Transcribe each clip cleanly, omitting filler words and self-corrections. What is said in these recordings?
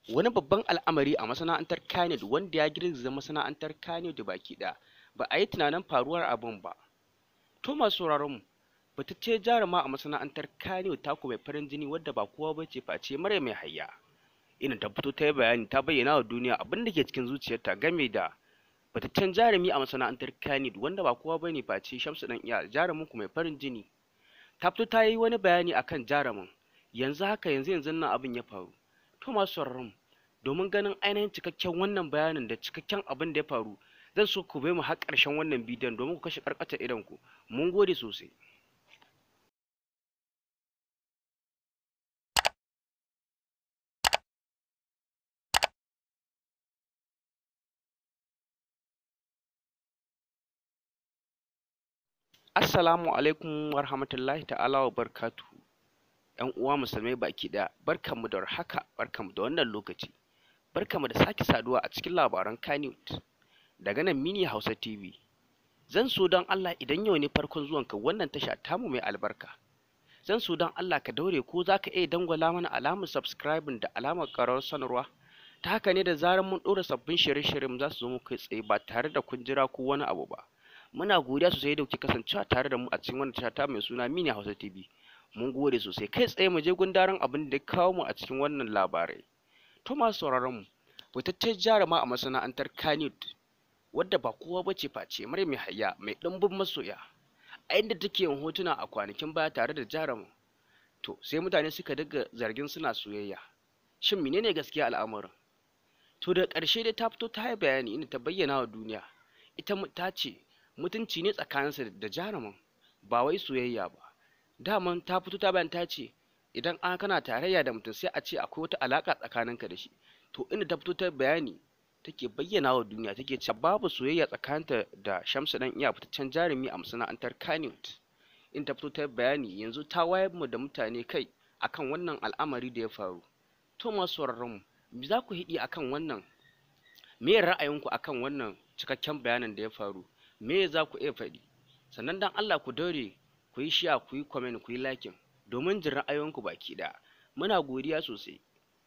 Wani babban al'amari a masana'antar Kannywood wanda ya girgiza masana'antar Kannywood baki ɗaya, ba a yi tunanin faruwar abin ba. To masu sauraron mu, fitacciyar jaruma a masana'antar Kannywood taku mai farin jini wadda ba kowa ba ce face Maryam Yahaya. Inda ta fito ta yi bayani ta bayyana wa duniya abin da ke cikin zuciyarta game da fitaccen jarumi a masana'antar Kannywood wanda ba kowa bane face Shamsu Dan Iya, jarumin ku mai farin jini. Ta fito ta yi wani bayani akan jarumin. Yanzu haka yanzu yanzun nan abin ya faru. To masu sauraron mu, domin ganin ainihin cikakken wannan bayanin da cikakken abin da ya faru, zan so ku bai mu har ƙarshen wannan bidiyon domin ku kashe ƙarƙatar idonku. Mun gode sosai. Assalamu alaikum wa rahmatullahi ta'ala wa barkatuhu. ‘Yan uwa musulmai baki ɗaya, barkanmu da warhaka, barkanmu da wannan lokaci. Barkanmu da sake saduwa a cikin labaran Kannywood daga nan Mini Hausa TV. Zan so don Allah idan yau ne farkon zuwanka wannan tasha tamu mai albarka. Zan so don Allah ka daure ko za ka iya dangwala mana alamar subscribing da alamar ƙararrawar sanarwa. Ta haka ne da zarar mun ɗora sabbin shirye-shiryen za su zo muku kai tsaye ba tare da kun jira ko wani abu ba. Muna godiya sosai da kuke kasancewa tare da mu a cikin wannan tasha ta mai suna Mini Hausa TV. Mun gode sosai. Kai tsaye mu je gundarin abin da ya kawo mu a cikin wannan labarai. To masu sauraron mu, fitaccen jaruma a masana'antar Kannywood wadda ba kowa ba ce face Maryam Yahaya mai ɗimbin masoya. A inda take yin hotuna a kwanakin baya tare da jarumin. To sai mutane suka dinga zargin suna soyayya. Shin menene gaskiya al'amarin? To da ƙarshe dai ta fito ta yi bayani inda ta bayyana wa duniya. Ita ta ce mutunci ne tsakaninsa da jarumin, ba wai soyayya ba. Daman ta fito ta bayan ta ce idan an kana tarayya da mutum sai a ce akwai wata alaƙa tsakaninka da shi. To inda ta fito ta bayani take bayyana wa duniya take cewa babu soyayya tsakaninta da Shamsu Dan Iya, fitaccen jarumi a masana'antar Kannywood. In ta fito ta bayani yanzu ta wayar mu da mutane kai akan wannan al'amari da ya faru. To masu sauraron mu, me za ku hidi akan wannan? Me ra'ayinku akan wannan cikakken bayanin da ya faru? Me za ku iya faɗi? Sannan dan Allah ku daure ku yi share, ku yi comment, ku yi liking domin jin ra'ayoyinku baki ɗaya. Muna godiya sosai.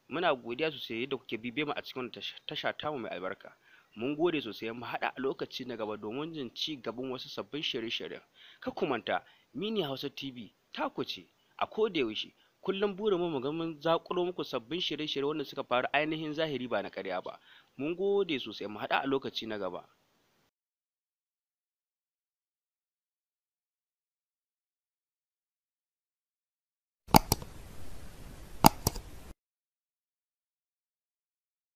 Muna godiya sosai yadda kuke bibiye mu a cikin wannan tasha tamu mai albarka. Mun gode sosai, mu haɗa a lokaci na gaba domin jin ci gaban wasu sabbin shirye-shiryen. Kar ku manta, Mini Hausa TV taku ce a koda yaushe. Kullum burin mu ga mun zaƙulo muku sabbin shirye-shirye wanda suka faru ainihin zahiri ba na ƙarya ba. Mun gode sosai, mu haɗa a lokaci na gaba.